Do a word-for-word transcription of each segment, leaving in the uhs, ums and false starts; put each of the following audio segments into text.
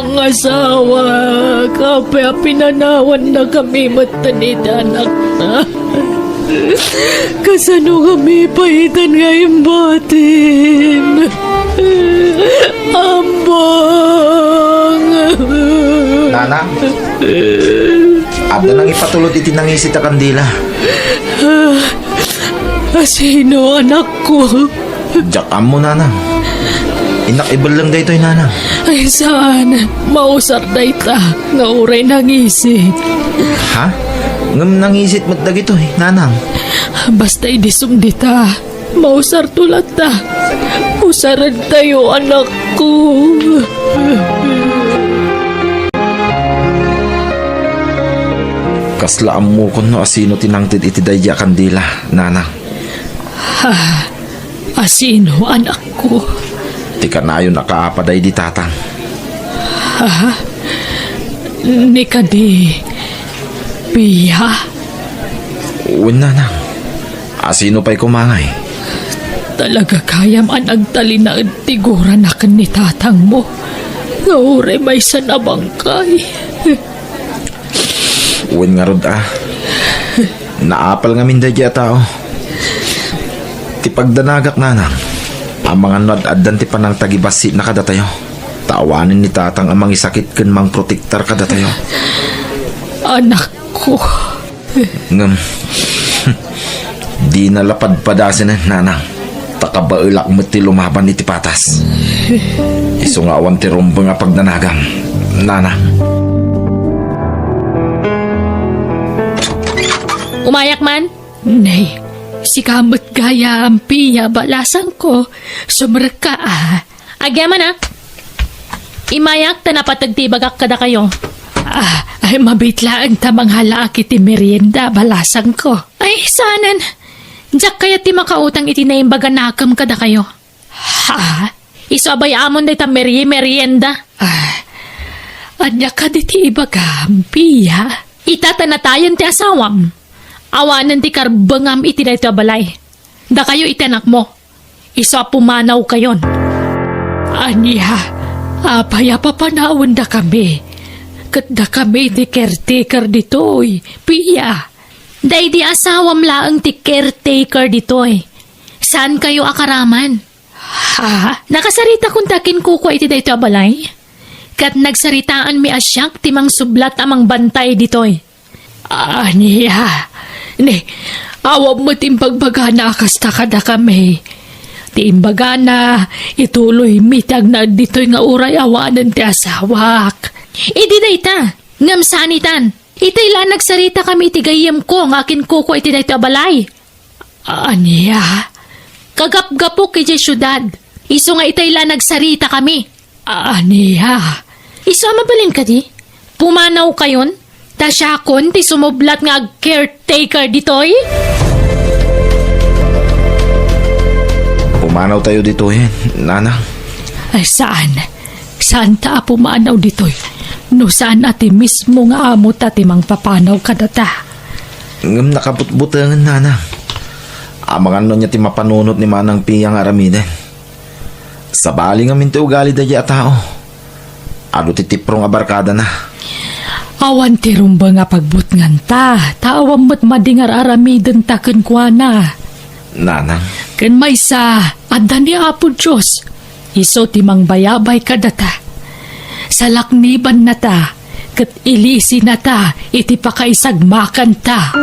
Nga asawa, apay a pinanawannakami metten iti anakta? Kasano kami pay itan nga imbatim? Ambong! Nanang, adda nangipatulod iti nangisit a kandila. Asino, anakko? Diak ammo, Nanang. Innak ibelleng daytoy, Nanang. Ay, saan. Mausar dayta nga uray nangisit. Ha? Ngem nangisit met dagitoy, Nanang. Basta idi sumdita, mausarto latta. Usarantayo, anakko. Kasla ammokon no asino ti nangted iti daydi a kandila, Nanang. Ha? Asino, anakko? Ti kanayon a kaapa daydi tatang. Ha? Ni kadi Pia? Wen, Nanang. Asino pay koma ngay? Talaga gayam a nagtalinaed ti gurana ken ni tatangmo nga uray maysa a bangkay. Wen ngarud a, naapal ngamin daydi a tao. Ti pagdanagak, Nanang, amangan no ad-addan ti panangtagibassit na kadatayo. Ta awanen ni tatang a mangisakit ken mangprotektar kadatayo. Anakko. Ngem, dina la padpadasenen, Nanang. Ta kabaelak met ti lumaban iti patas. Isu nga awan ti rumbeng a pagdanagam, Nanang. Umayak man? Nay, sika met gayam, Pia, balasangko. Sumrekka a. Agyamanak. Imayak ta napateg ti ibagak kadakayo. Ah, ay, mabiit laeng ta manghalaak iti merienda, balasangko. Ay, saanen. Diak kayat ti makautang iti naimbaganakem kadakayo. Ha? Isu a bay-amon dayta merie-, merienda? Ah, ania kadi ti ibagam, Pia? Ita ta natayen ti asawam. Awanen ti karbengam iti daytoy a balay. Dakayo iti anakmo. Isu a pumanawkayon. Ania, apay a papanawendakami? Ket dakami ti caretaker ditoy, Pia. Daydi asawam laeng ti caretaker ditoy. Saankayo a karaman. Ha? Nakasaritakon ta kinkukua iti daytoy a balay? Ket nagsaritaanmi a siak ti mangsublat a mangbantay ditoy. Ania? Ni, awan met imbagbagana a kasta kadakami. Ti imbagana, ituloymi ti agnaed ditoy nga uray awanen ti asawak. Idi dayta, ngem saan itan. Itay la a nagsaritakami iti gayyemko nga akinkukua iti daytoy a balay. Ania? Kagapgapok idiay siudad. Isu nga itay la a nagsaritakami. Ania? Isu a mabalin kadi? Pumanawkayon? Ta siakon ti sumublat nga ag-caretaker ditoy? Pumanawtayo ditoy, Nanang. Ay, saan? Saanta a pumanaw ditoy? No saan a ti mismo nga amota ti mangpapanaw kadata? Ngem nakabutbutengen, Nanang. Amangan no ania ti mapanunot ni Manang Pia nga aramiden. Sabali ngamin ti ugali daydi a tao. Adu ti tiprong a barkadana. Awan ti rumbeng a pagbutnganta, ta awan met madi nga ar-aramidenta kenkuana. Nanang. Ken maysa, adda ni Apo Dios. Isu ti mangbayabay kadata. Salaknibannata, ket ilisinata iti pakaisagmakanta.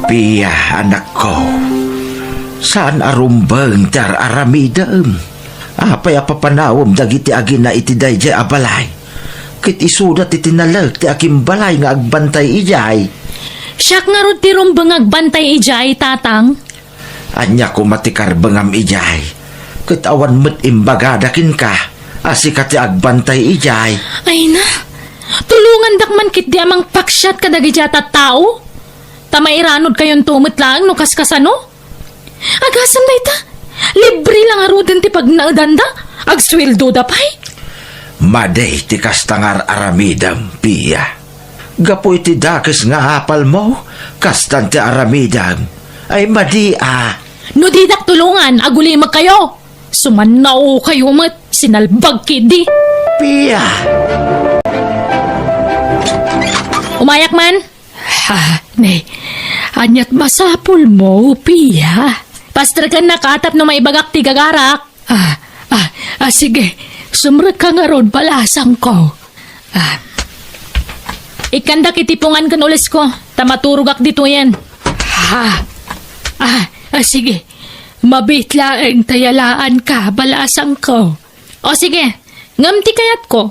Pia, anakko, saan a rumbeng ti ar-aramidem. Apay a papanawem dagiti agina iti daydiay a balay? Ket isuda ti tinalek ti akimbalay nga agbantay idiay. Siak ngarud ti rumbeng nga agbantay idiay, Tatang. Ania koma ti karbengam idiay? Ket awan met imbagada kenka a sika ti agbantay idiay. Ay na, tulongandak man ketdi a mangpaksiat kadagiti a tattao. Ta mairanudkayonto met laeng no kaskasano. Agasem dayta, libre la ngaruden ti pagnaedanda, agsueldoda pay. Madi ti kasta nga ar-aramidem, Pia. Gapu iti dakes nga apalmo, kastan ti aramidem. Ay, madi a. No didak tulongan, agulimekkayo. Sumannao kayo met, sinalbag kidi. Pia! Umayak man? Ha, ne. Aniat masapul mo, Pia? Pastreken na katap no maibagak ti gagarak. Ah, ah, ah, sige. Sumrek ka ngarud, balasangko. Ah. Ikkandak iti pungan ken ulesko, ta maturogak ditoyen. Ah, ah, ah, sige. Mabiit laeng ta yalaan ka, balasangko. O sige, ngem ti kayatko,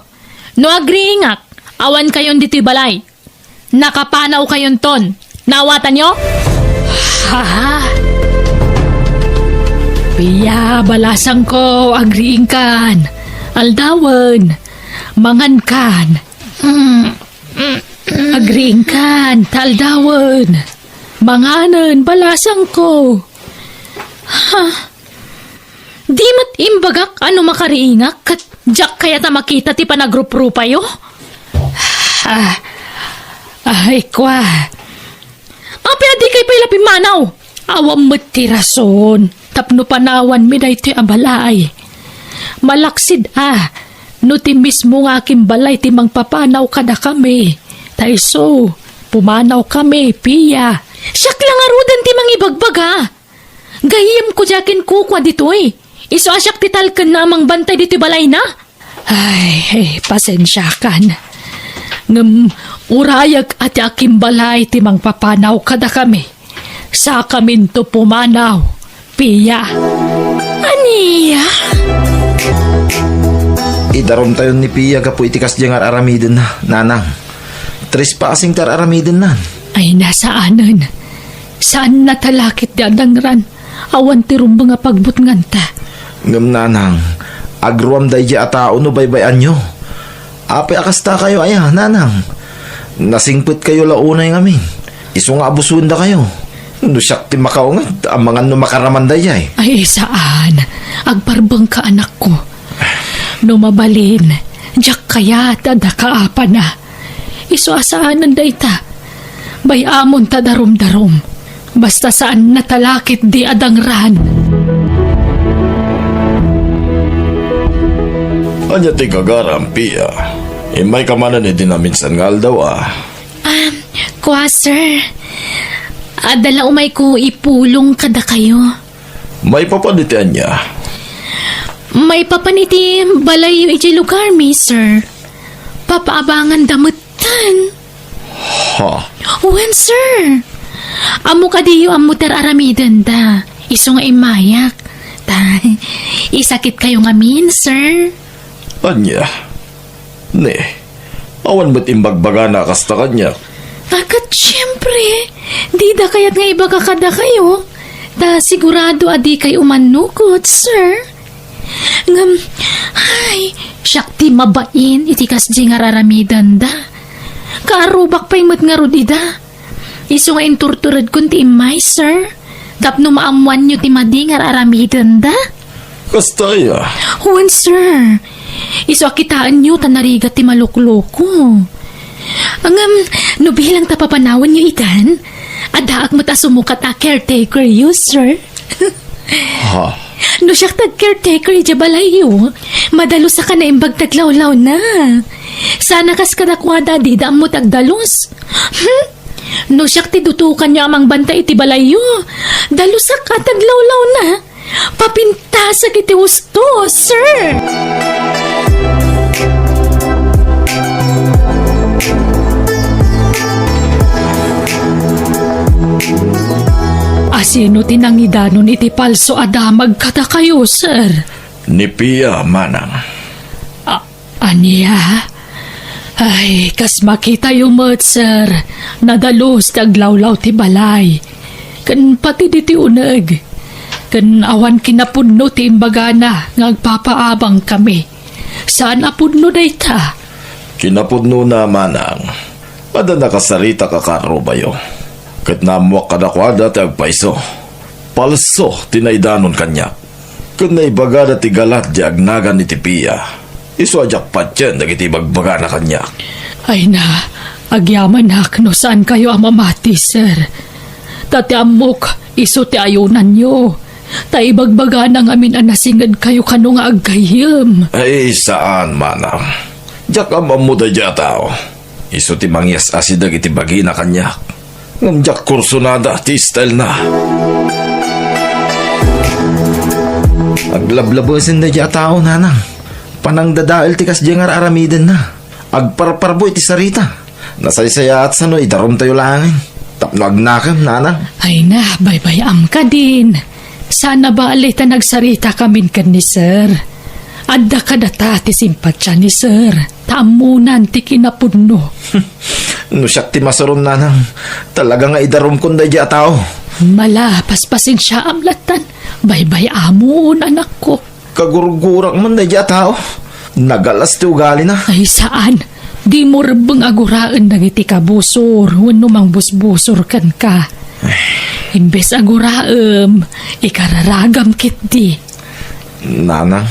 no agriingak, awan kayon ditoy balay. Nakapanaw kayonton. Naawatanyo? Ha? Pia, balasangko, agriingkan. Aldawen. Mangankan. Mm. Agriingkan, ta aldawen. Manganen, balasangko. Ha? Di met imbagak a no makariingak ket diak kayat a makita ti panagruprupayo? Ah, ay, kua. Apay a dikay pay la pimmanaw? Awan met ti rason tapno panawanmi daytoy a balay. Malaksid a no ti mismo nga akimbalay ti mangpapanaw kadakami. Ta isu, pumanawkami, Pia. Siak la ngaruden ti mangibagbaga. Gayyemko diak inkukua ditoy. Isu a siak ti talkenna a mangbantay ditoy balayna. Ay, ay, pasensiakan. Ngem urayek a ti akimbalay ti mangpapanaw kadakami. Sakaminto pumanaw, Pia. Ania? Idarumtayon ni Pia gapu iti kasdi nga ar-aramidenna, nanang. Trespassing ti ar-aramidennan. Ay, nasaanen. Saanna talakit ti adangran. Awan ti rumbeng a pagbutnganta. Ngem nanang, agruam daydiay a tao no baybay-anyo. Apay a kastakayo aya, nanang? Nasingpetkayo la unay ngamin. Isu nga abusuendakayo. No siak ti makaunget, amangan no makaraman daydiay. Ay, saan. Agparbengka, anakko. No mabalin, diak kayat a dakaapana. Isu a saanen dayta. Bay-amon ta darum-darum. Basta saan natalakit di adangran. Ania ti gagaram, Pia? Immayka manen idi naminsan nga aldaw, a? Ah, kua, sir. Adda la umayko ipulong kadakayo. Maipapan iti ania? Maipapan iti balayyo idiay lugarmi, sir. Papaabanganda metten. Ha? Wen, sir. Ammok a diyo ammo ti ar-aramidenda. Isu nga immayak. Ta, isakitkayo ngamin, sir. Ania? Ne, awan met imbagbagana a kasta kaniak. A, ket siempre, dida kayat nga ibaga kadakayo, ta sigurado a dikay umannukot, sir. Ngem, ay, siak ti mabain iti kasdi nga ar-aramidenda. Kaarrubak pay met ngarud ida. Isu nga inturturedkon ti immay, sir, tapno maammoanyo ti madi nga ar-aramidenda. Kasta aya? Wen, sir. Isu a kitaenyo ta narigat ti malukloko. Ngem, no bilang ta papanawanyo itan, addaak met a sumukat a caretakeryo, sir. Ha? No siak ti ag-caretaker idiay balayyo, madalusak a naimbag ti aglawlawna. Saan a kas kadakuada a dida ammo ti agdalus. Hmm? No siak ti dutokanyo a mangbantay iti balayyo, dalusak a ti aglawlawna. Papintasak iti husto, sir! Asino ti nangidanon iti palso a damag kadakayo, sir? Ni Pia, manang. A-, ania? Ay, kas makitayo met, sir, nadalus ti aglawlaw ti balay, ken pati ditoy uneg. Ken awan kinapudno ti imbagana nga agpapaabangkami. Saan a pudno dayta? Kinapudnona, manang, adda nakasaritak a kaarrubayo. Ket naammoak kadakuada ti agpayso. Palso ti naidanon kaniak. Ken naibagada ti galat di agnagan iti Pia. Isu a diak patien dagiti ibagbagana kaniak. Ay na, agyamanak no saankayo a mamati, sir. Ta ti ammok, isu ti ayunanyo. Ta ibagbagana ngamin a nasingedkayo kano nga aggayyem. Ay, saan, manang. Diak am-ammo daydiay a tao. Isu ti mangyas-asideg iti bagina kaniak. Ngem diak kursunada ti stylena. Aglablabesen daydiay a tao, nanang. Panangdadael ti kasdiay nga ar-aramidenna. Agparparbo iti sarita. Nasaysayaat sano idarumtayo laengen tapno agnakem, nanang. Ay na, baybay-am kadin. Saan a bale ta nagsaritakamin ken ni Sir. Adda kadata ti simpatia ni Sir, ta ammonan ti kinapudno. No siak ti masuron, nanang, talaga nga idarumkon daydiay a tao. Mala, paspasensiaam lattan. Baybay-amon, anakko. Kagurgurak man daydiay a tao. Nagalas ti ugalina. Ay, saan. Dimo rebbeng a guraen dagiti kabusor wenno mangbusbusor kenka. Imbes a guraem, ikararagam ketdi. Nanang.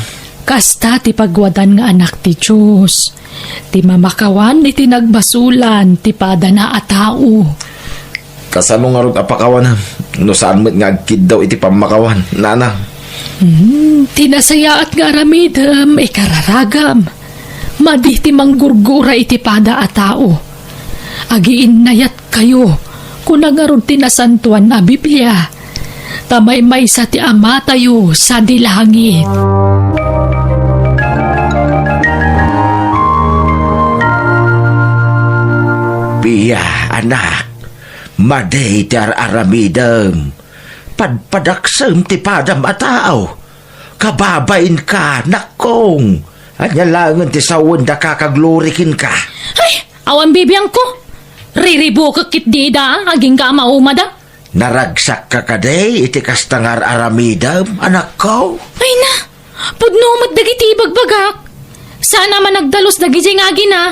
Kasta ti pagwadan nga anak ti Dios, ti mamakawan iti nagbasolan ti padana a tao. Kasano ngarud a pakawanam no saan met nga agkiddaw iti pammakawan, nanang? Hmm, ti nasayaat nga aramidem, ikararagam. Madi ti manggurgura iti pada a tao. Agiinnayatkayo, kuna ngarud ti Nasantoan a Biblia. Ta maymaysa ti Amatayo sadi langit. Pia, anak, madi ti ar-aramidem. Padpadaksem ti padam a tao. Kababainka, nakkong. Ania laengen ti sawen da kaka Glory kenka? Ay, awan bibiangko. Riribukek ketdi ida, agingga a maumada. Naragsakka kadi iti kasta nga ar-aramidem, anakko? Ay na, pudno met dagiti ibagbagak. Saan a managdalus dagidiay nga agina.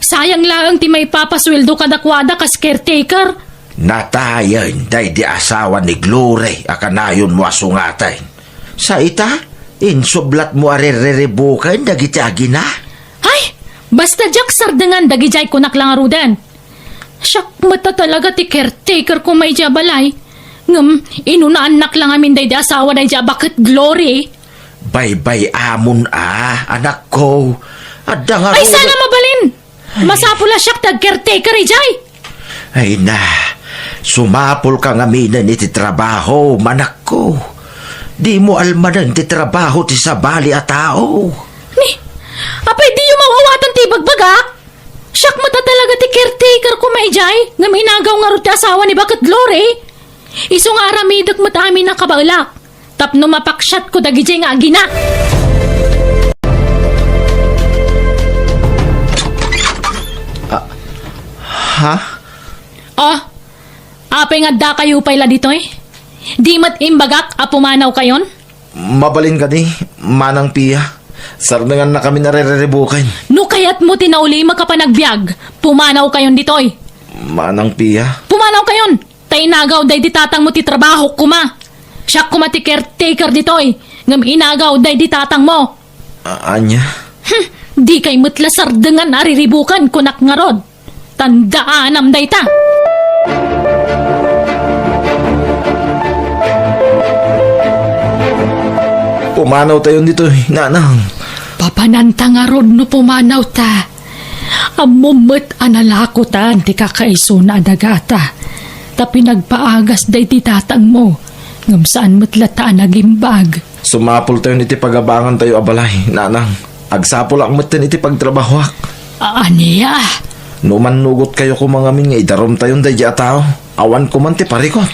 Sayang laeng ti maipapasueldo kadakuada kas caretaker. Natayen daydi asawa ni Glory a kanayonmo a sungaten. Sa ita, insublatmo a ririribuken dagiti agina? Ay, basta diak sardengan dagidiay kunak la ngaruden. Siak met a talaga ti caretaker koma idiay a balay. Ngem inunaannak la ngamin daydi asawa daydi a baket Glory. Baybay-amon a, anakko. Adda nga Ay, ruda- sana mabalin! Masapul a siak ti agcaretaker idiay. Ay na, sumapulka ngaminen iti trabaho, manakko. Dimo almanen ti trabaho ti sabali a tao. Ni, apay diyo maw-awatan ti ibagbagak? Siak met a talaga ti caretaker koma idiay, ngem inagaw ngarud ti asawa ni baket Glory. Isu nga aramidek met amin a kabaelak. Tapno mapaksiatko dagidiay nga agina. Ah, ha? Oh, apay nga addakayo pay la ditoy? Di met imbagak a pumanawkayon? Mabalin kadi, Manang Pia. Sardenganna kami a ririribuken. No kayatmo ti naulimek a panagbiag, pumanawkayon ditoy. Manang Pia. Pumanawkayon! Ta inagaw daydi tatangmo ti trabaho koma. Siak koma ti caretaker ditoy, ngem inagaw daydi tatangmo. A-, ania? Hmm, dikay met la sardengan a riribuken, kunak ngarud. Tandaanam dayta. Pumanawtayon ditoy, nanang. Papananta ngarud no pumanawta. Ammom met a nalakotan ti kakaisuna a dagata, ta pinagpaagas daydi tatangmo, ngem saan met latta a nagimbag. Sumapultayon iti pagabangantayo a balay, nanang. Agsapulak metten iti pagtrabahoak. A-, ania? No mannugotkayo koma ngamin nga idarumtayon daydi a tao, awan koman ti parikut.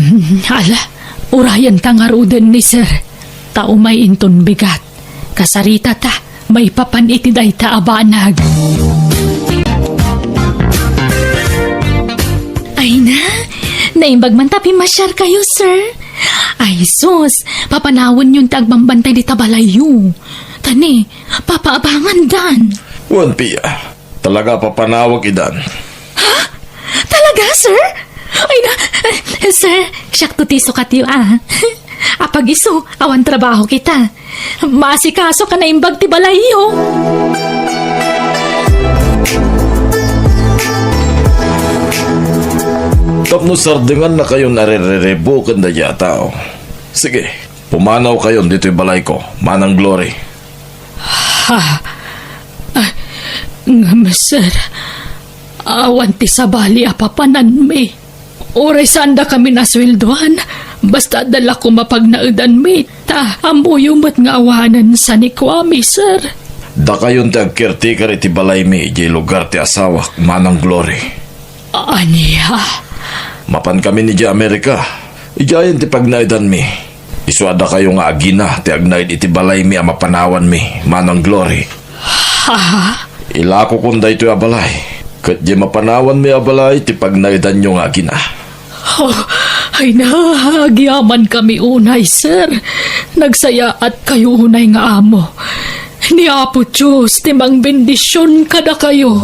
Mm, ala, urayenta ngaruden ni Sir. Ta umay inton bigat. Kasaritata, maipapan iti dayta a banag. Ay na, naimbag man ta pimmasiarkayo, sir. Ay sus, papanawenyon ti agbambantay dita balayyo. Ta ni, papaabangandan. Wen, Pia, talaga papanawek idan. Ha? Talaga, sir? Ay na, eh, sir, siakto ti sukatyo, ah. Apag-isu, awan trabaho kita. Maasikaso ka naimbag ti balayyo. Tapno sardengannakayon a ririribuken daydi a tao, Sige, pumanawkayon ditoy balayko, Manang Glory. Ha? Ah, ngem, sir, awan ti sabali a papananmi. Uray saandakami a sueldoan, basta adda la koma pagnaedanmi, ta ammoyo met nga awanen sanikuami, sir. Dakayon ti agcaretaker iti balaymi idiay lugar ti asawak, Manang Glory. Ania? Mapankami idiay Amerika. Idiayen ti pagnaedanmi. Isu a dakayo nga agina ti agnaed iti balaymi a mapanawanmi, Manang Glory. Ha? Ilakokon daytoy a balay. Ket diay mapanawanmi a balay ti pagnaedanyo nga agina. Oh, ay na, agyamankami unay, sir. Nagsayaatkayo unay nga amo. Ni Apo Dios ti mangbendision kadakayo.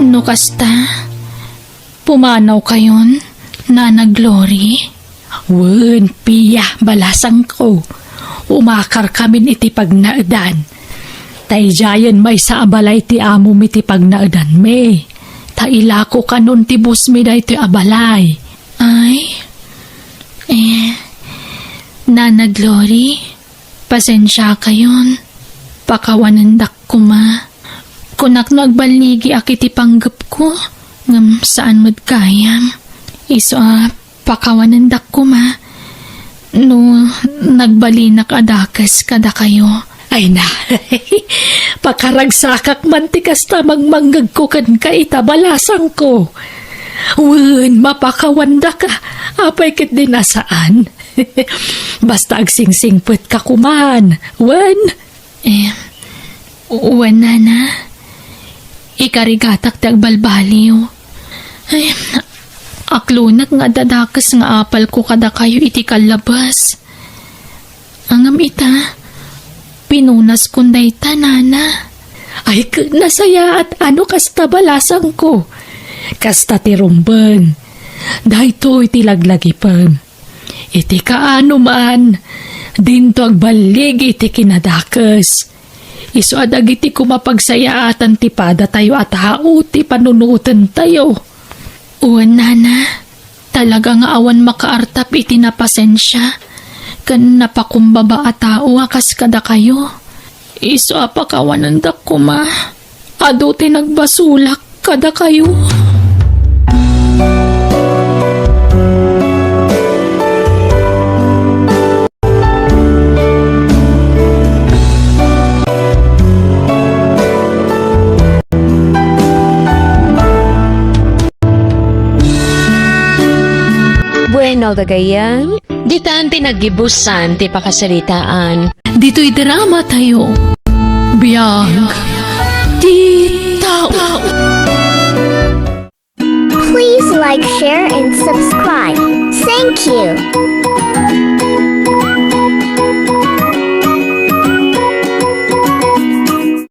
No kasta, pumanawkayon, Nana Glory? Wen, pia, balasangko. Umakarkamin iti pagnaedan. Ta idiayen maysa a balay ti amomi ti pagnaedanmi. Ta ilakokanon ti busmi daytoy a balay. Ay, eh, Nana Glory, pasensiakayon. Pakawanendak koma. Kunak no agballigiak iti panggepko, ngem saan met gayam. Isu a pakawanendak koma no nagbalinak a dakes kadakayo. Ay na, pakaragsakak man ti kasta mangmanggegko kenka ita, balasangko. Wen, mapakawandaka, apay ketdi a saan? Basta agsingsingpetka koman, wen? Eh, wen, Nana. Ikarigatak ti agbalbaliw. Ay, aklonek nga adda dakes nga apalko kadakayo iti kallabas. Ngem ita, pinunaskon dayta, Nana. Ay, ket nasayaat a no kasta, balasangko. Kasta ti rumbeng. Daytoy ti laglagipem. Iti kaano man, dinto agballigi ti kinadakes. Isu a dagiti koma pagsayaatan ti padatayo a tao ti panunotentayo. Wen, Nana, talaga nga awan makaartap iti napasensia ken napakumbaba a tao a kas kadakayo. Isu a pakawanendak koma, adu ti nagbasolak kadakayo. Bueno, gagayyem. Ditan ti naggibusan ti pakasaritaan. Ditoy drama tayo, Biag ti Tao. Please like, share, and subscribe. Thank you.